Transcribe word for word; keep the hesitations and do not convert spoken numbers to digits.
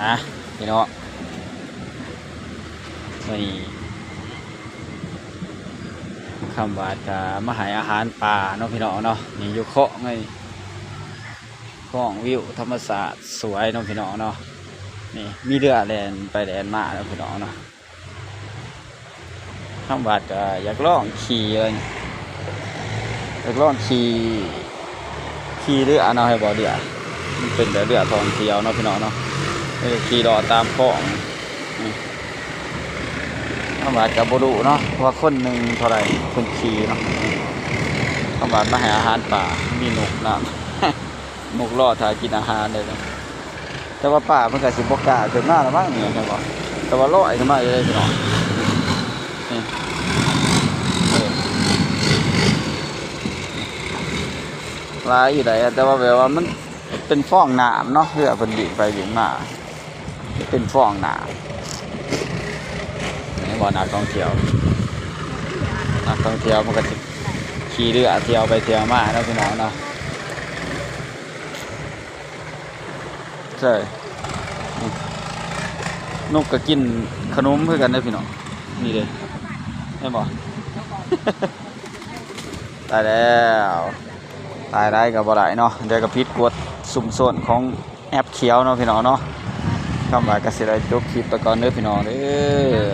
อ่ะพี่น้อง นี่ คำหวาดก็มาให้อาหารปลาเนาะพี่น้องเนาะ นี่อยู่คลองเลย คลองวิวธรรมชาติสวยเนาะพี่น้องเนาะ นี่มีเรือแล่นไปแล่นมาเนาะพี่น้องเนาะ คำหวาดก็อยากลองขี่เลย อยากลองขี่ ขี่เรือเนาะ ให้บ่เรือ มันเป็นแบบเรือท่องเที่ยวเนาะพี่น้องเนาะ เออ ขี่เลาะตามคลอง อืม คำหวาดก็บ่รู้เนาะ ว่าคนหนึ่งเท่าไหร่ คนขี่เนาะ คำหวาดมาให้อาหารปลา มีนกนำ นกรอถ่ากินอาหารเลยนะ แต่ว่าปลามันก็สิบ่กล้าขึ้นมาแล้วมั้งเนี่ย เห็นบ่ แต่ว่าลอยขึ้นมาอยู่เลยพี่น้อง นี่ เออ หลายอยู่ไดอะ แต่ว่าแบบว่ามันเป็นฟองน้ำเนาะ เรือเพิ่นวิ่งไปวิ่งมา เป็นฟองน้ำ นี่บ่นักท่องเที่ยว นักท่องเที่ยวมันก็สิขี่เรือเที่ยวไปเที่ยวมาเนาะพี่น้องเนาะ ใช่ นกก็กินขนมคือกันเด้อพี่น้อง นี่เด้ เห็นบ่ ตายแล้ว ตายได้ก็บ่ได้เนาะ เดี๋ยวก็ผิดกฎซุมโซนของแอปเขียวเนาะพี่น้องเนาะ คำหวาดก็สิได้จบคลิปไปก่อนเด้อพี่น้องเด้อ